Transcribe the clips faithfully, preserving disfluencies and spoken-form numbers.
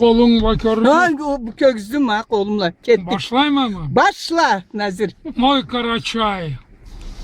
Къолунг бла кёрдюнг. Ай, о, бу кёргюздюм а, къолум бла. Кетдик. Башлаймамы? Башла, Назир. Мой Карачай,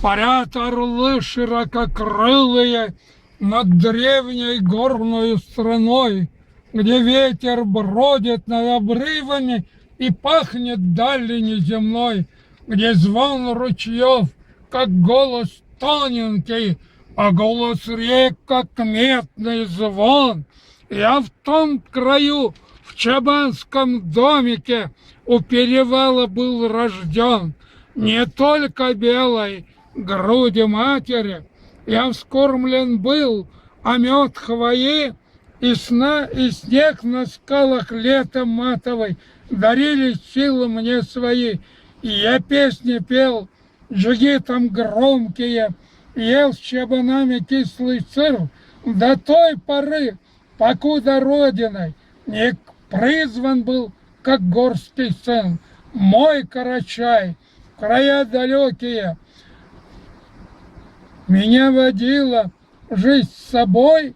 парят орлы ширококрылые над древней горною страной, где ветер бродит над обрывами и пахнет далью неземной, где звон ручьёв, как голос тоненький, а голос рек, как медный звон. Я в том краю, в чабанском домике у перевала был рождён. Не только белой груди матери я вскормлен был, а мёд хвои и сна, и снег на скалах лета матовой дарили силы мне свои. И я песни пел джигитам громкие, ел с чабанами кислый сыр до той поры, покуда родиной не призван был, как горский сын. Мой Карачай, края далёкие, меня водила жизнь с собой,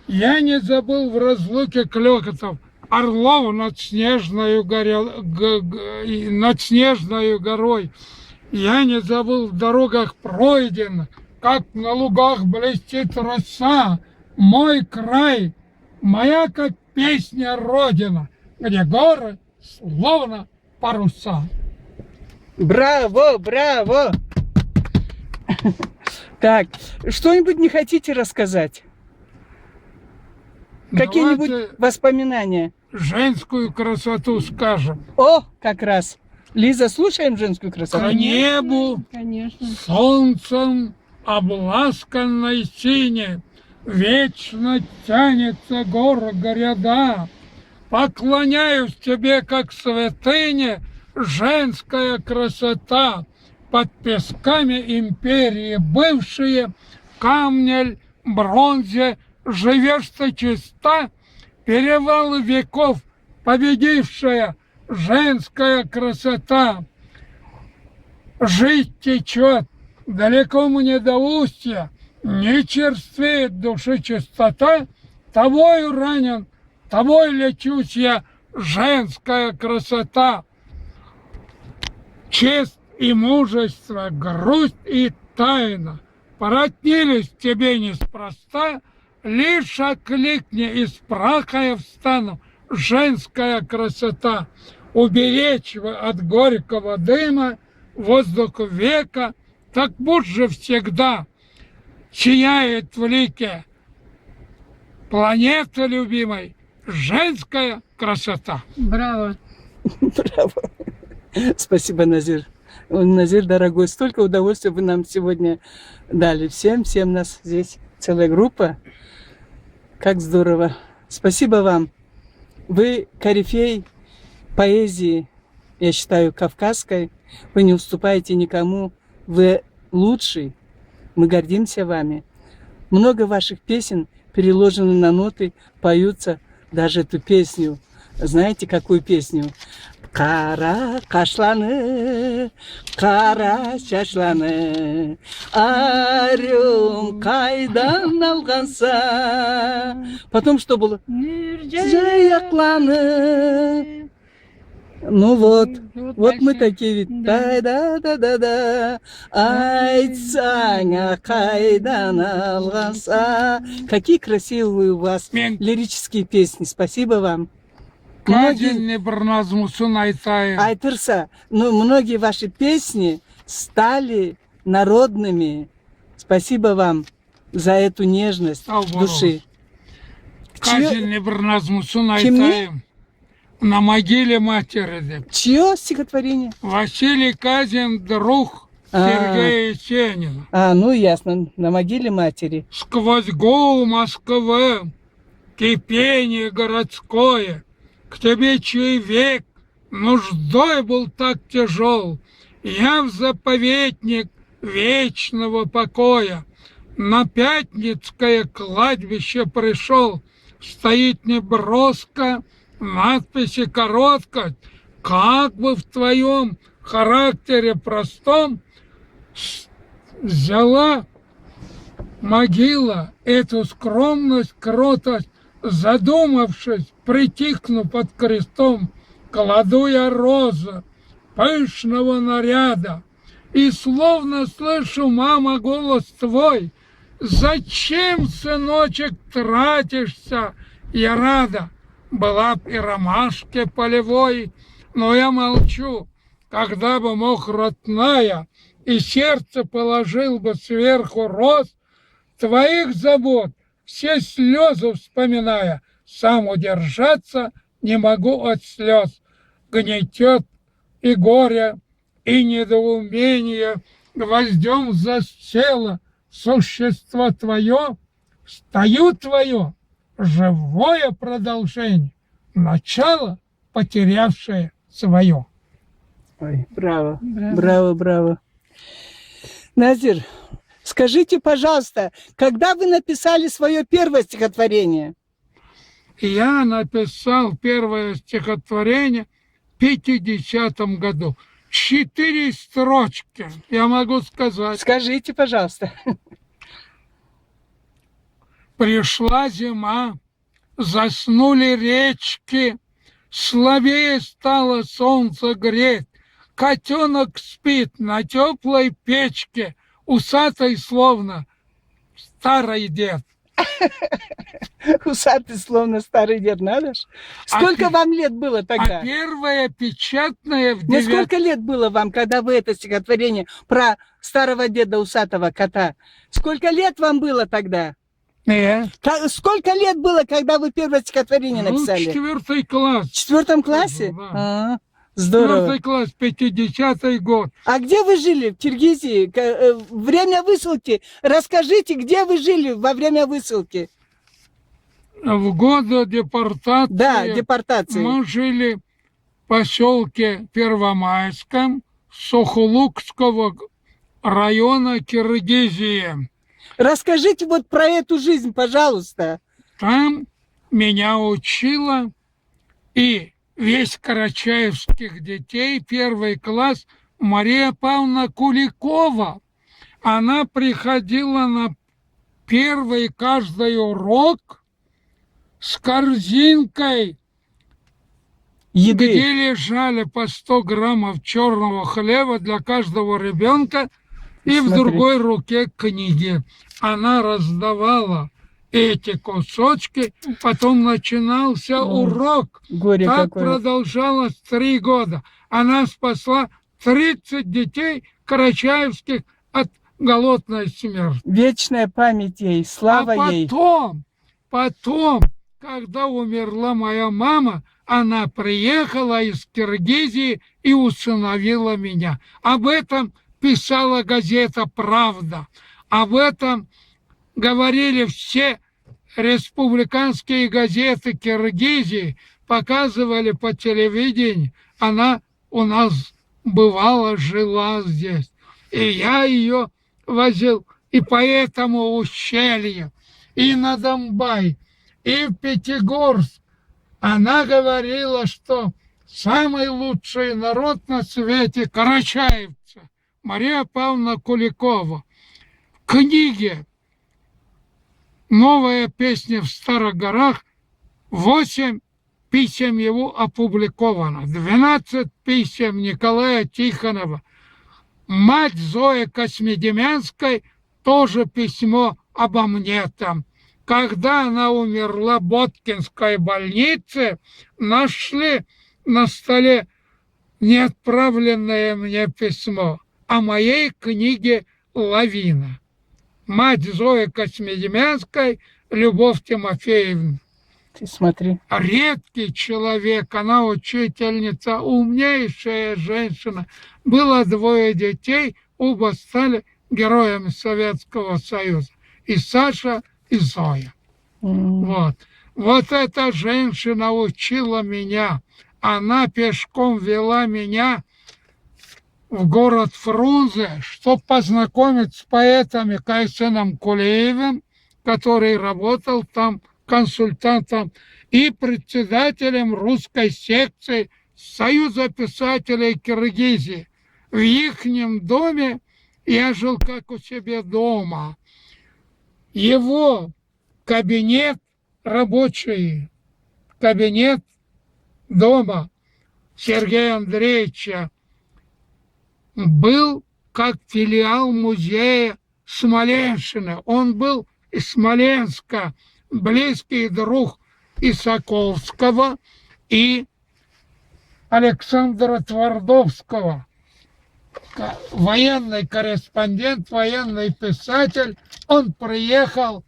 я не забыл в разлуке клёкотов орлов над снежною горел-, г-, г-, и над снежною горой. Я не забыл в дорогах пройденных, как на лугах блестит роса. Мой край, моя как песня родина, где горы словно паруса. Браво, браво! Так, что-нибудь не хотите рассказать? Какие-нибудь воспоминания? Давайте женскую красоту скажем. О, как раз. Лиза, слушаем женскую красоту? К небу, конечно, солнцем обласканной сине вечно тянется гор гряда. Поклоняюсь тебе, как святыне, женская красота. Под песками империи бывшие, камне ль, бронзе, живёшь ты чиста, перевалы веков победившая женская красота. Жизнь течёт, далеко мне до устья, не черствеет души чистота, тобою ранен, тобой лечусь я, женская красота. Честь и мужество, грусть и тайна породнились в тебе неспроста, лишь окликни, из праха я встану, женская красота. Уберечь вы от горького дыма воздух века, так пусть же всегда сияет в лике планеты любимой женская красота. Браво. Браво. Спасибо, Назир. Ой, Назир, дорогой, столько удовольствия вы нам сегодня дали. Всем, всем нас здесь целая группа. Как здорово. Спасибо вам. Вы корифей поэзии, я считаю, кавказской. Вы не уступаете никому. Вы лучший. Мы гордимся вами. Много ваших песен переложены на ноты, поются, даже эту песню. Знаете, какую песню? Къара къашланы, къара чачланы, ариум къайдан алгъанса. Потом что было? Нюр джаякъланы. Ну вот, вот мы такие ведь. Да, да, да, да, да. Айтсанг а, къайдан алгъанса. Какие красивые у вас лирические песни. Спасибо вам. Къадинни бир назмусун айтайым. Айтырса, ну, многие ваши песни стали народными. Спасибо вам за эту нежность души. Къадинни бир назмусун айтайым. «На могиле матери» деб. Чьё стихотворение? Василий Казин, друг Сергея Есенина. А, ну ясно. «На могиле матери». Сквозь гул Москвы, кипение городское, к тебе, чей век нуждой был так тяжёл, я в заповедник вечного покоя, на Пятницкое кладбище пришёл. Стоит неброско, надписи коротко, как бы в твоём характере простом с-, взяла могила эту скромность, кротость Задумавшись, притихну под крестом, кладу я розы пышного наряда. И словно слышу, мама, голос твой: «Зачем, сыночек, тратишься?» Я рада была б и ромашке полевой, но я молчу, когда бы мог, родная, и сердце положил бы сверху роз, твоих забот все слёзы вспоминая, сам удержаться не могу от слёз. Гнетёт и горе, и недоумение, гвоздём засело существо твоё, стою твоё живое продолжение, начало, потерявшее своё. Ой, браво, браво, браво. Назир, скажите, пожалуйста, когда вы написали своё первое стихотворение? Я написал первое стихотворение в пятидесятом году. Четыре строчки, я могу сказать. Скажите, пожалуйста. Пришла зима, заснули речки, слабее стало солнце греть. Котёнок спит на тёплой печке, усатый, словно старый дед. Усатый, словно старый дед, надо ж. А сколько пе-, вам лет было тогда? А первое печатное в... Ну, девят- сколько лет было вам, когда вы это стихотворение про старого деда усатого кота? Сколько лет вам было тогда? Э. Ка-, сколько лет было, когда вы первое стихотворение... Ну, написали? Четвёртый класс. В четвёртом классе? Да. А, здорово. Четвёртый класс, пятидесятый год. А где вы жили в Киргизии? Ка-, э, время высылки. Расскажите, где вы жили во время высылки? В годы депортации... Да, депортации. Мы жили посёлке Первомайском Сухулукского района Киргизии. Расскажите вот про эту жизнь, пожалуйста. Там меня учила и весь карачаевских детей, первый класс, Мария Павловна Куликова. Она приходила на первый каждый урок с корзинкой, еды, где лежали по сто граммов чёрного хлеба для каждого ребёнка, и в другой руке книги. Она раздавала эти кусочки, потом начинался урок. Горе какое. Так продолжалось три года. Она спасла тридцать детей карачаевских от голодной смерти. Вечная память ей, слава ей. А потом, потом, когда умерла моя мама, она приехала из Киргизии и усыновила меня. Об этом писала газета «Правда». Об этом говорили все республиканские газеты Киргизии, показывали по телевидению. Она у нас бывала, жила здесь. И я её возил и по этому ущелью, и на Домбай, и в Пятигорск. Она говорила, что самый лучший народ на свете — карачаевцы. Мария Павловна Куликова. В книге «Новая песня в старых горах» восемь писем его опубликовано, двенадцать писем Николая Тихонова. Мать Зои Космедемьянской, тоже письмо обо мне там. Когда она умерла в Боткинской больнице, нашли на столе неотправленное мне письмо о моей книге «Лавина». Мать Зои Космедемьянской, Любовь Тимофеевна. Ты смотри. Редкий человек, она учительница, умнейшая женщина. Было двое детей, оба стали героями Советского Союза. И Саша, и Зоя. М. Вот. Вот эта женщина учила меня. Она пешком вела меня в город Фрунзе, чтоб познакомить с поэтами Кайсеном Кулиевым, который работал там консультантом и председателем русской секции Союза писателей Киргизии. В ихнем доме я жил как у себя дома. Его кабинет рабочий кабинет дома Сергея Андреевича был как филиал музея Смоленщины. Он был из Смоленска, близкий друг и Соколского, и Александра Твардовского, ка-, военный корреспондент, военный писатель. Он приехал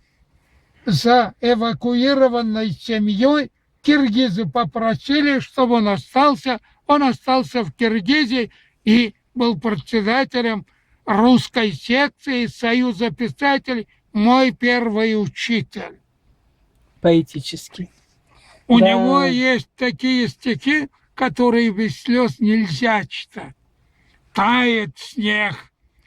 за эвакуированной семьёй. Киргизы попросили, чтобы он остался. Он остался в Киргизии и был председателем русской секции Союза писателей, мой первый учитель. Поэтический. У него есть такие стихи, которые без слёз нельзя читать. Тает снег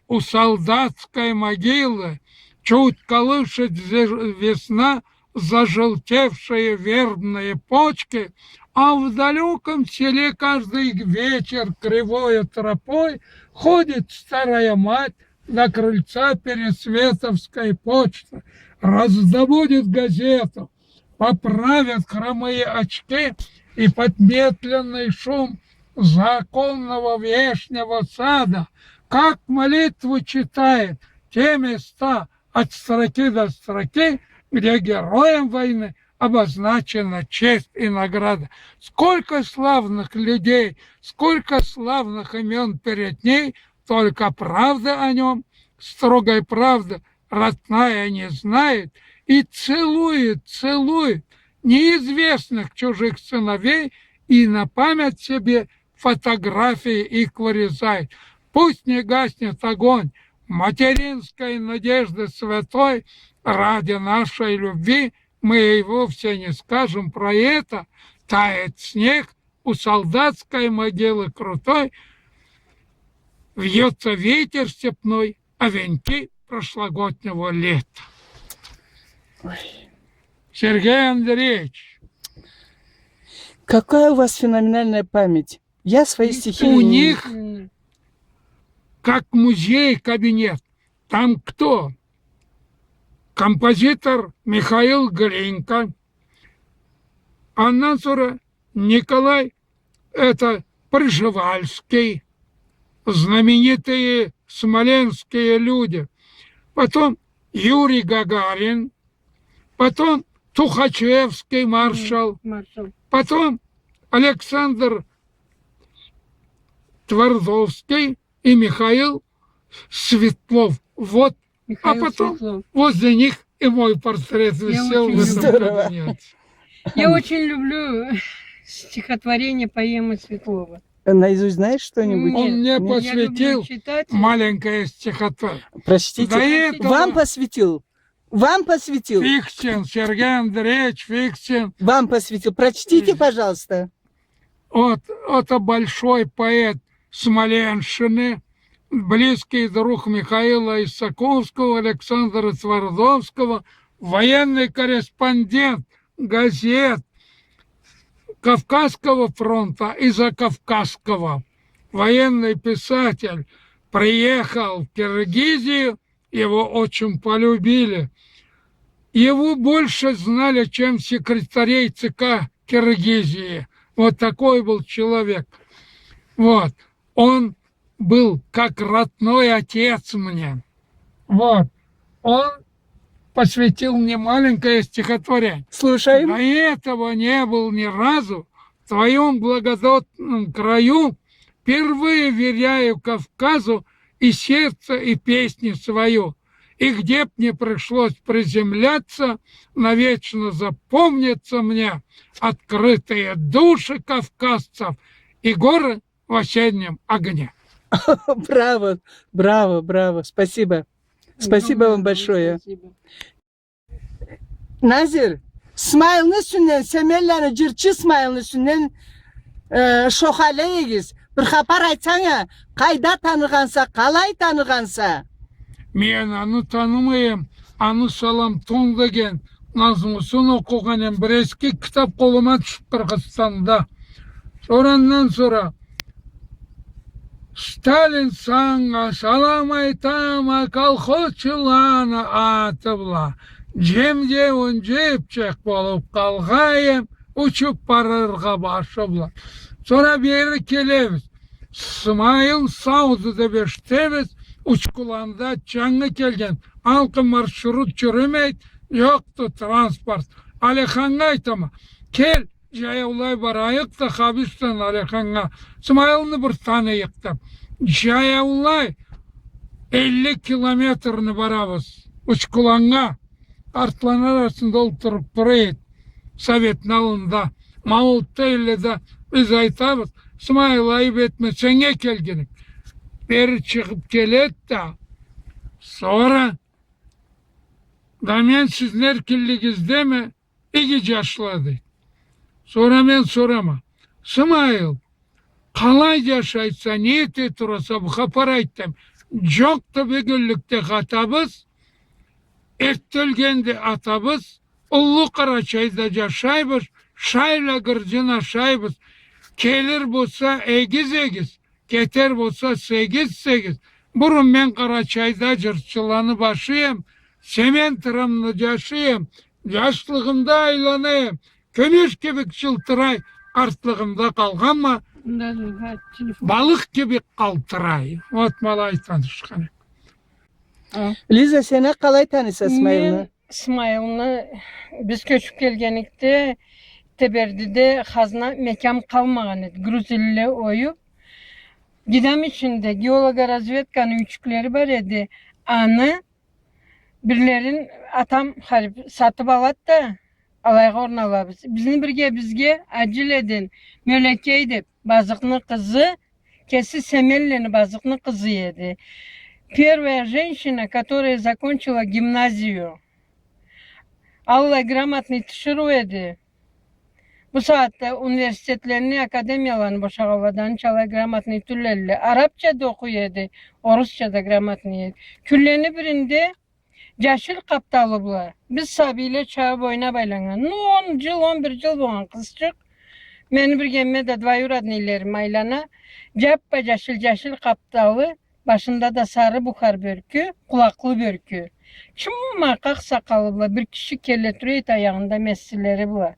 у солдатской могилы, чуть колышет зе-, весна зажелтевшие вербные почки, а в далёком селе каждый вечер кривою тропой ходит старая мать до крыльца Пересветовской почты, раздобудет газету, поправит хромые очки и под медленный шум законного вешнего сада, как молитву читает, те места от строки до строки, где героям войны обозначена честь и награда. Сколько славных людей, сколько славных имён перед ней, только правда о нём, строгой правды родная не знает, и целует, целует неизвестных чужих сыновей, и на память себе фотографии их вырезает. Пусть не гаснет огонь материнской надежды святой, ради нашей любви мы и вовсе не скажем про это, тает снег у солдатской могилы крутой, вьётся ветер степной, а венки прошлогоднего лета. Ой. Сергей Андреевич. Какая у вас феноменальная память. Я свои стихи... У них как музей-кабинет. Там кто? Композитор Михаил Глинка, андан сора Николай, это, Пржевальский, знаменитые смоленские люди. Потом Юрий Гагарин, потом Тухачевский маршал, потом Александр Твардовский и Михаил Светлов. Вот. А потом возле них и мой портрет висел в этом кабинете. Я очень люблю стихотворение, поэмы Светлова. Наизусть знаешь что-нибудь? Он мне посвятил маленькое стихотворение. Простите. Вам посвятил? Вам посвятил? Фиксин, Сергей Андреевич Фиксин. Вам посвятил. Прочтите, пожалуйста. Вот, это большой поэт Смоленщины, близкий друг Михаила Исаковского, Александра Твардовского, военный корреспондент газет Кавказского фронта и Закавказского, военный писатель, приехал в Киргизию, его очень полюбили. Его больше знали, чем секретарей ЦК Киргизии. Вот такой был человек. Вот. Он был как родной отец мне. Вот. Он посвятил мне маленькое стихотворение. Слушаем. До этого не был ни разу в твоём благодатном краю, впервые веряю Кавказу и сердце, и песню свою. И где б не пришлось приземляться, навечно запомнятся мне открытые души кавказцев и горы в осеннем огне. Браво, браво, браво. Спасибо. Спасибо вам большое. Назир, Смайылны юсюнден, Семенланы джырчы Смайылны юсюнден, э, шохале эгиз. Бир хапар айтсанг а, къайда таныгъанса, къалай таныгъанса? Мен аны танымайма, аны «Саламтон» деген назмусун окъугъан эм, бир эски китаб къолума тюшюб Къыргъызстанда. Сора андан сора: «Сталин, санга салам айтама, колхозчуланы аты бла. Джем да он джебчек болуб къалгъан эм, учуб барыргъа башы бла. Сора бери келебиз. Смайыл Саузу деб эшитебиз, Учкуланда джангы келген, алкъын маршрут джюрюмейди, джокъду транспорт. Алиханнга айтама, кел, джаяулай барайыкъ да, Хабисден Алиханнга, Смайылны бир таныйыкъ деб. Джаяулай элли километрни барабыз Учкуланнга. Къартланы арасында олтуруб тура эди Советни аллында. Ма ол да элле да биз айтабыз, Смайыл, айыб этме, сеннге келгенек. Бери чыгъыб келеди да, сора да, мен сизни эркинлигиздеме, иги джашла, дейди. Сора мен сорама, Смайыл, къалай джашайса, не эте тураса, бир хапар айт, дейме. Джокъду, бюгюнлюкде къатабыз, эртде ёлгенди атабыз, Уллу Къарачайда джашайбыз, шай бла гырджын ашайбыз. Келир болса эгиз-эгиз, кетер болса сегиз-сегиз. Бурун мен Къарачайда джырчыланы башы эм, Семен Тырамны джашы эм, джашлыгъымда айлана эм, кюмюш кибик джылтырай, къартлыгъымда къалгъанма, балыкъ кибик къалтырай. Вот, ма алай танышхан эдик. Лиза, сен а къалай таныйса Смайылны? Мен Смайылны, биз кёчюб келгеникде, Тебердиде хазна мекям къалмагъан эди, грузилле оюб. Гидам ичинде геологоразведканы юйчюклери бар эди. Аны бирлерин атам харип сатыб алады да, алайгъа орналабыз. Бизни биргебизге Аджиледен Мёлекей деб, Базыкъны къызы, кеси Семенлени, Базыкъны къызы эди. Первая женщина, которая закончила гимназию. Аллай грамотный тиширыу эди. Бу сагъатда университетлени, академияланы бошагъанладан алай грамотный тюлле. Арабча да окъуй эди, орусча да грамотный эди. Кюнлени биринде джашил къапталы бла, биз сабийле чабыб ойнаб айланнган. Ну, он джыл, он бир джыл болгъан къызчыкъ. Мени биргеме да двоюродныйлерим айлана. Джаппа-джашил, джашил къапталы, башында да сары бухар бёркю, къулакълы бёркю. Чымма къакъ сакъалы бла, бир киши келе тура эди аягъында месилери бла.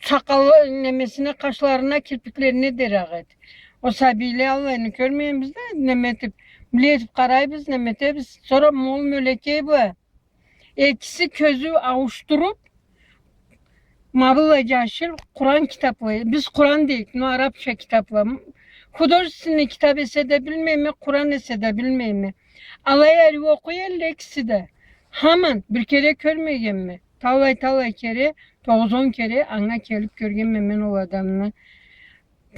Сакъалы, немесине, къашларына, кирпиклерине дери акъ эди. Ол сабийле аллайны кёрмегенбиз да, неме этиб, биле этиб къарайбыз, неме этебиз. Сора ма ол Мёлекей бла экиси кёзю ауушдуруб, ма быллай джашил Къуран китабла, биз Къуран дейик, но арабча китабла. Художественный китаб эсе да билмейме, Къуран эсе да билмейме. Алай ариу окъуй элле экиси да. Хаман, бир кере кёрмегенме. Талай-талай кере, тогъуз-он кере анга келиб кёргенме мен ол адамны.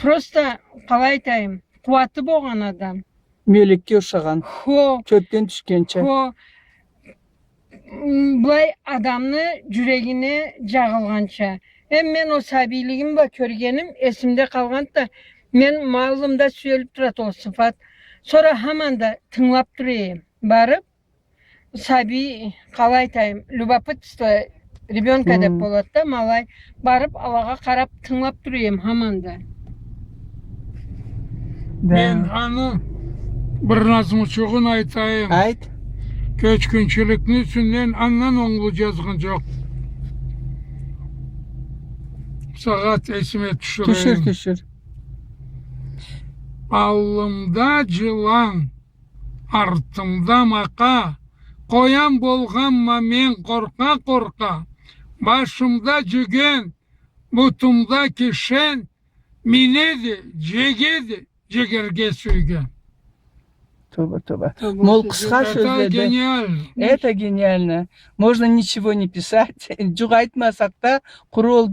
Просто, къалай айтайым, къууаты болгъан адам. Мёлекке ушагъан. Хо. Кёкден тюшгенча. Хо. М, былай адамны джюрегине джагъылгъанча. Эм мен ол сабийлигим бла кёргеним эсимде къалгъанды да, мен ма аллымда сюелиб турады ол сыфат. Сора хаман да тынгылаб тура эдим. Барыб, сабий, къалай айтайым, любопытство ребёнка деб болады да, ма алай барыб, алагъа къараб, тынгылаб тура эдим хаман да. Да. Мен аны бир назмучугъун айтайым. Айт. Кёчгюнчюлюкню юсюнден, андан онглу джазгъан джокъ. Сагъат эсиме тюшюрейим. Тюшюр, тюшюр. Аллымда джылан, артымда макъа, къоян болгъанма мен къоркъа-къоркъа, башымда джюген, бутумда кишен, минеди, джегеди, джегерге сюйген. Тоба, тоба. Тоба, ма ол къысха сёзледи. Это гениально. Это гениально. Можно ничего не писать. Джукъ айтмасакъ да, къуру ол.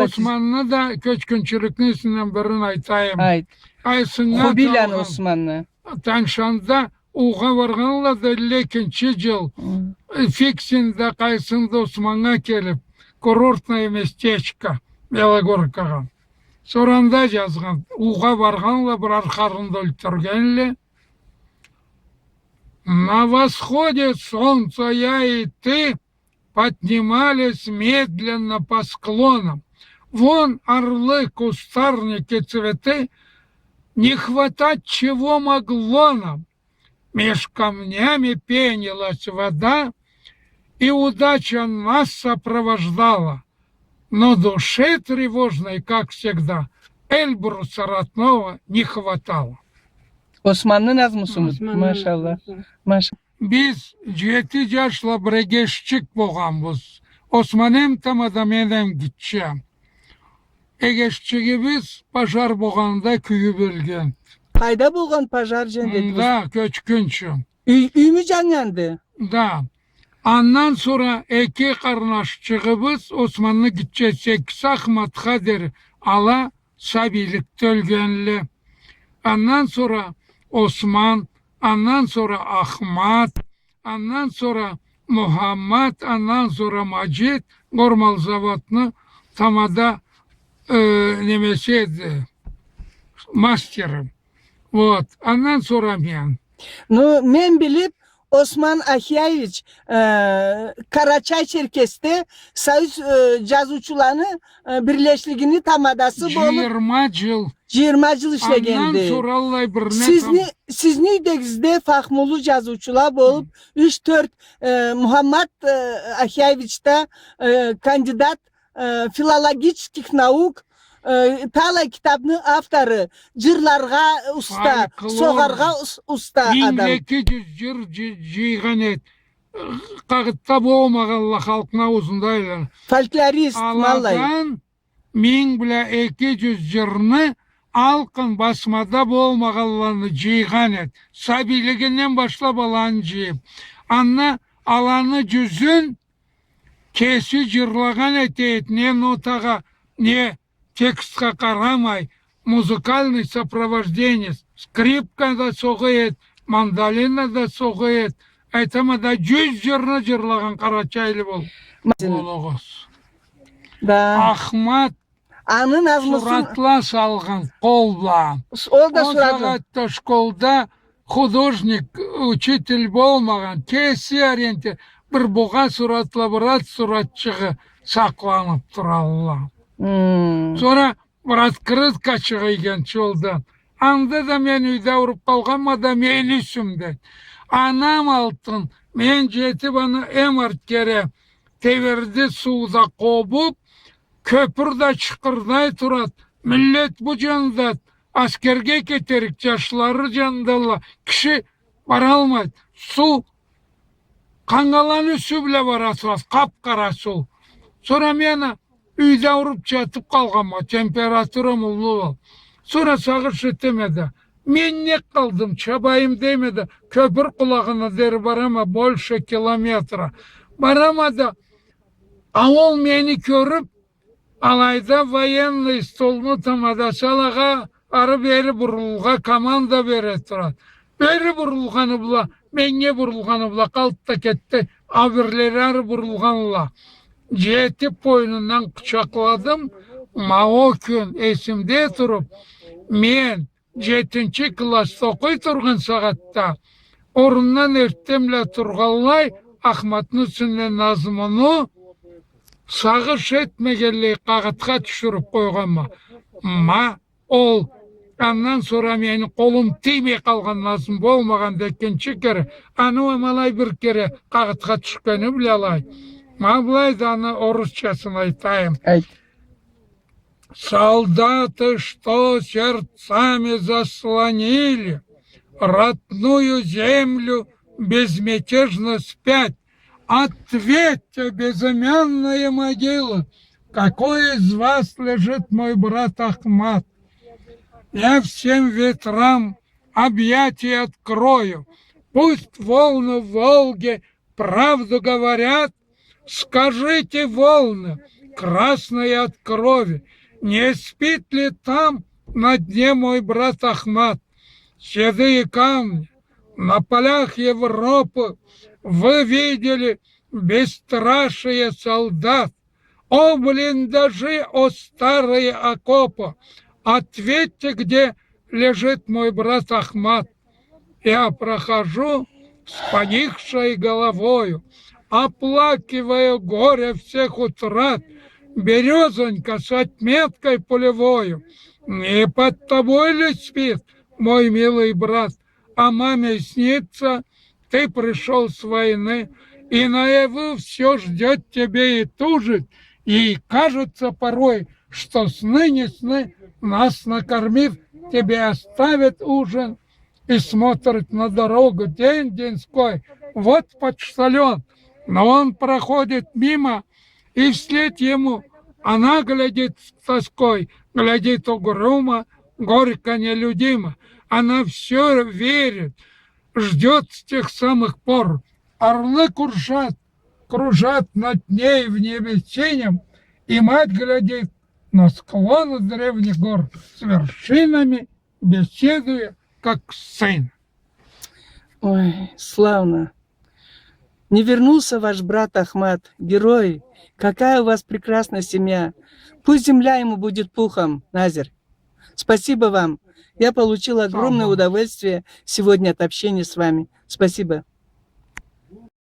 Османны да кёчгюнчюлюкню юсюнден бирин айтайым. Айт. Къайсынга Хубиланы аталгъан. Османны. Таншанда уугъа баргъанла да, лекинчи джыл, э, Фиксинде, къайсында, Османнга келиб, курортное местечко, Белогоркагъа. Сора анда джазгъан, уугъа баргъанла, бир архарында ёлтюргенле. На восходе солнца я и ты поднимались медленно по склонам. Вон орлы, кустарники, цветы, не хватать чего могло нам. Меж камнями пенилась вода, И удача нас сопровождала, но душе тревожной, как всегда, Эльбруса родного не хватало. Османны назмусумуду. Османны назмусу. Машалла. Маш- Биз джети джашла бир эгешчик болгъанбыз. Осман эм тамада, мен эм гитче. Эгешчигибиз пожар болгъанда кюйюб ёлген. Къайда болгъан пожар, джендет? Мында, кёчгюнчю. Юй, юймю джаннганды? Да. Андан сора эки къарнашчыгъыбыз, Османны гитчеси, экиси Ахматха дери, ала сабийликде ёлгенле. Андан сора Осман, андан сора Ахмат, андан сора Мухаммат, андан сора Маджит, Гормалзаводну тамада, э, немеси эди, мастери. Вот. Андан сора мен. Ну, мен билиб, Осман Ахяевич, э, Къарачай-Черкесде Союз, э, джазыучуланы, э, бирлешлигини тамадасы болуб, джыйырма джыл. Джыйырма джыл ишлегенди. Андан сора аллай бир не... Сизни, сизни юйдегизде фахмулу джазыучула болуб, юч-тёрт, э, Мухаммат, э, Ахяевич да, э, кандидат э, филологических наук, э, талай китабны автору, джырларгъа уста, фольклор, согъаргъа ус-, уста адам. Минг эки джюз джыр джы-, джыйгъан эди. Къагъытда болмагъанла халкъны ауузунда айлана. Фольклорист, валлахи. Аладан минг бла эки джюз джырны алкъын басмада болмагъанланы джыйгъан эди. Сабийлигинден башлаб аланы джыйыб. Анда аланы джюзюн кеси джырлагъан эте эди, не нотагъа, не текстге къарамай, музыкальный сопровождение, скрипка да согъа эди, мандолина да согъа эди, айтама да, джюз джырны джырлагъан къарачайлы бол-, болугъуз. Да. Ахмат Аны назмусун суратла салгъан къол бла. Ол да суратла. Ол сагъатда школда художник, учитель болмагъан, кеси ориентир. Бир бугъа суратла, бир ат суратчыгъы сакъланыб туралла. Хмм. Сора бир открыткачыкъ ийген джолдан. Анда да мен юйде ауруб къалгъанма да, мени юсюмден. Анам алтын, мен джетиб аны эм арт кере теберди сууда къобуб, кёпюр да чыкъырдай турад. Миллет бу джандад, аскерге кетерик, джашлары джандалла, киши баралмайд. Суу къангаланы юсю бла бара турад, къап-къара суу. Сора мен а юйде ауруб джатыб къалгъанма, температурам уллу бол. Сора сагъыш этеме да, мен не къалдым, чабайым дейме да, кёпюр къулагъына дери барама, больше километра. Барама да, а ол мени кёрюб, алайда военный столну тамадасы алагъа ары-бери бурулургъа команда бере турад. Бери бурулгъаны бла, меннге бурулгъаны бла къалды да кетди, а бирлери ары бурулгъанла. Джетиб бойнундан къучакъладым, ма ол кюн эсимде туруб, мен джетинчи классда окъуй тургъан сагъатда, орундан эртденбла тургъанлай, Ахматны юсюнден назмуну сагъыш этмегенлей къагъытха тюшюрюб къойгъанма. Ма ол, андан сора мени къолум тиймей къалгъан назму болмагъанды экинчи кере, аны уа ма алай бир кере къагъытха тюшгени бла алай. Ма былай да аны орусчасын айтайым. Айт. Солдаты, что сердцами заслонили родную землю, безмятежно спят. Ответьте, безымянные могилы, какой из вас лежит мой брат Ахмат? Я всем ветрам объятия открою, пусть волны в Волге правду говорят, скажите, волны, красные от крови, не спит ли там на дне мой брат Ахмат? Седые камни на полях Европы вы видели бесстрашие солдат. О, блиндажи, о, старые окопы, ответьте, где лежит мой брат Ахмат. Я прохожу с поникшей головою, оплакивая горе всех утрат, берёзонька с отметкой полевою. Не под тобой ли спит мой милый брат? А маме снится, ты пришёл с войны, И наяву всё ждёт тебя и тужит. Ей кажется порой, что сны не сны, нас накормив, тебе оставят ужин. И смотрит на дорогу день деньской, вот почтальон, но он проходит мимо, и вслед ему она глядит с тоской, глядит угрюмо, горько, нелюдимо. Она всё верит, ждёт с тех самых пор. Орлы кружат, кружат над ней в небе синем, и мать глядит на склоны древних гор с вершинами, беседуя как сын. Ой, славно. Не вернулся ваш брат Ахмат, герой. Какая у вас прекрасная семья. Пусть земля ему будет пухом, Назер. Спасибо вам. Я получила огромное удовольствие сегодня от общения с вами. Спасибо.